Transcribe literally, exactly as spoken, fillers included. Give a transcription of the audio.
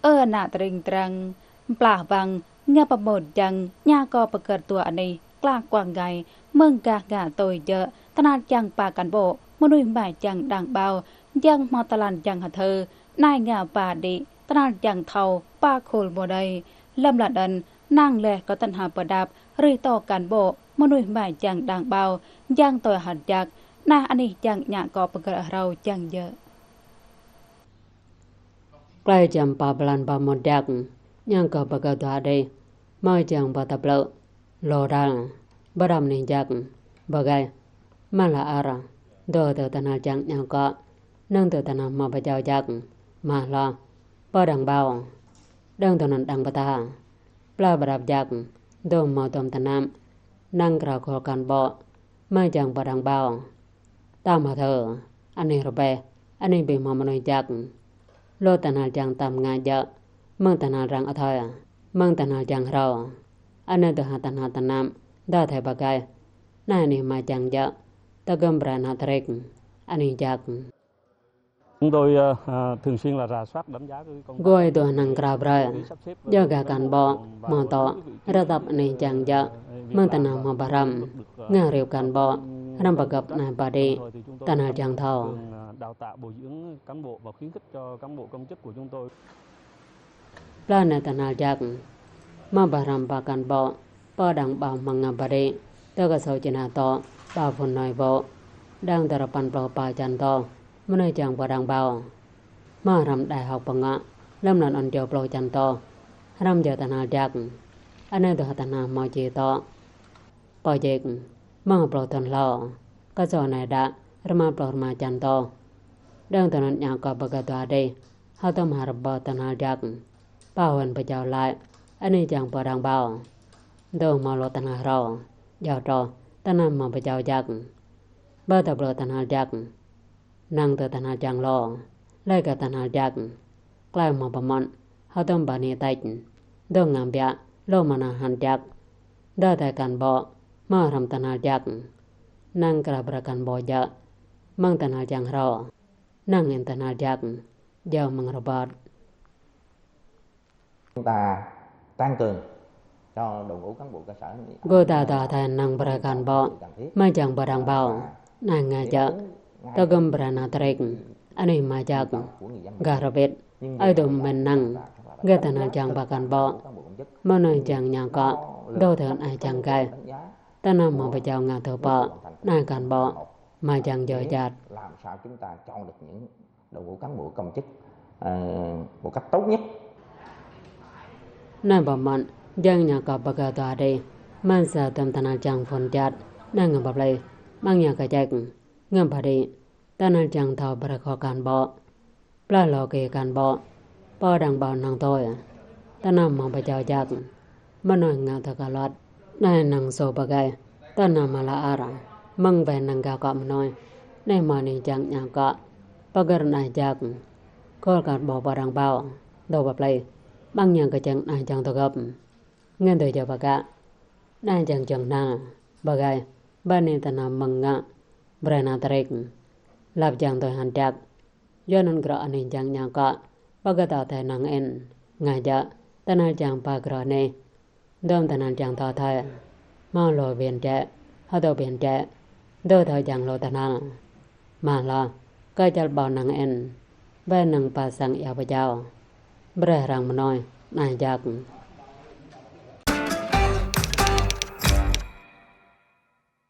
Ơ ană tring trang, plah wang, ngă pơmŭt jang, ña kơ pơgơ̆r dua anih, klah kuang gai, mơ̆ng gah gah tui jơ̆, tơhnal jang pă cán bộ, mơnuih mă jang đang ƀao, jang hmâo tơlan jang hơthơ, anai ngă pă đĭ, tơhnal jang thâo, pă khul mơdai, lơ̆m lă đăn, năng leh kơ tơhnal pơdăp, rih tŏ cán bộ, mơnuih mă jang đang ƀao, jang tui hăt jak, nah anih jang ñă kơ pơgơ̆r hrâo jang jơ̆. Klai jam pă blan pơmŭt jak, ña kơ pơgơ̆r dua anih, mă jang pơtăp lơ̆, lŏ dal, pơdăm anih jak, pơgai, mă la ar, dŏ tơ tơhnal jang ña kơ, năng tơ tơhnal hmâo pơjao jak, mă hloh, pơ đang ƀao, đang tơ anŭn đang pơtă, plah pơdăp jak, dŏ hmâo tŏm tơnăm, năng krao khul cán bộ, mă jang pơ đang ƀao. Tăm hơthơ, anih rơbeh, anih ƀing hmâo mơnuih jak. Lŏ tơhnal jang tăm ngă jơ̆, mơ̆ng tơhnal răng athơi, mơ̆ng tơhnal jang hrâo. Anih tơ hă tơhnal tơnăm, dŏ athơi pơgai. Nah anih mă jang jơ̆, tơgơ̆m brơi ană tring, anih jak. Chúng tôi, ờ, ờ, thường xuyên là rà soát đánh giá cái công tác. Gơ̆ tŭ năng krao brơi. Djơ̆ gah cán bộ, hmâo tŏ, rơtăp anih jang jơ̆, mơ̆ng tơhnal hmâo pơhrăm, ngă rĭm cán bộ, hrăm pơgơ̆p anai pă đĭ, tơhnal jang thâo. Đào tạo bồi dưỡng cán bộ và khuyến khích cho cán bộ công chức của chúng tôi. Plah anai tơhnal jak, mă pơhrăm pă cán bộ, pơ đang ƀao mơ̆ng ngă pă đĭ, tơ kơsô čơnah tŏ, pă phŭn noi ƀô̆, đang tơ rơpăn pluh pă čăn tŏ, mơnuih jang pơ đang ƀao. Mă hrăm đại học pơngă, lơ̆m anŭn ôn jâo pluh čăn tŏ, hrăm jơ̆ tơhnal jak. Anih tơ hă tơhnal hmâo či tŏ. Pơ jik, mơ̆ng pluh thŭn hlâo, kơsô anai đă, rơma pluh rơma čăn tŏ. Đang tơ anŭn ña kơ pơgơ̆r dua anih, hơtŏm hơrơbâo tơhnal jak. Pă hŭn pơjao laih, anih jang pơ đang ƀao. Dŏ hmâo lŏ tơhnal hrâo, jao troh, tơhnal hmâo pơjao jak. Pơtăp lŏ tơhnal jak. Năng tơ tơhnal jang lŏ, laih kơ tơhnal jak. Klai hmâo pơmŭt, hơtŏm pơ anih tĕč. Dŏ ngă biă, lŏ mơnah hăn jak. Dŏ athơi cán bộ, hmâo hrăm tơhnal jak. Năng krao brơi cán bộ jơ̆, mơ̆ng tơhnal jang hrâo. Năng in tơhnal jak, jao mơ̆ng rơbat. Chúng ta tăng cường cho đội ngũ cán bộ cơ sở. Gơ̆ ta dŏ athơi năng brơi cán bộ, mă jang pơ đang ƀao, năng ngă jơ̆, tơgơ̆m brơi ană tring, anih mă jak, gah rơbit, ơi dŏ mơ̆n năng, gah tơhnal jang pă cán bộ, mơnuih jang ña kơ, dŏ tơ anai jang gai, tơhnal hmâo pơjao ngă tơ pă, anai cán bộ, mă jang jơ̆ jat. Làm sao chúng ta chọn được những đội ngũ cán bộ công chức, ờ, một cách tốt nhất. Anai pơmŭt, jang ña kơ pơgơ̆r dua anih, mă sa tŏm tơhnal jang phŭn jat, năng ngă pă plih, mơ̆ng ña kơ ček, ngă pă đĭ, tơhnal jang thâo brơi kơ cán bộ. Plah lŏ kơ cán bộ, pơ đang ƀao năng tui, tơhnal hmâo pơjao jak. Mơnuih ngă tơ kơ lŏt, anai năng sô pơgai, tơhnal mă la ar, mơ̆ng wai năng gah kơ mơnuih, anai mơ̆ anih jang ña kơ, pơgơ̆r anai jak, khul cán bộ pơ đang ƀao, dŏ pơ plih, mơ̆ng ña kơ čeng anai jang tơgơ̆p. Ngăn tui jao pơkă, anai jang jang năng, pơgai, pơ anih tơhnal mơ̆ng ngă, brơi ană tring. Lăp jang tui hăn jak, yua anŭn grŏ anih jang ña kơ, pơgơ̆r dŏ athơi năng in, ngă jơ̆, tơhnal jang pă grŏ anih. Dŏm tơhnal jang dŏ athơi, hmâo lŏ ƀing jĕ, hơtŏ ƀing jĕ, dŏ athơi jang lŏ tơhnal. Mă hloh, kơ jal ƀâo năng in, wai năng pă sang iâu pơjao. Brơi hrăng mơnuih, anai jak.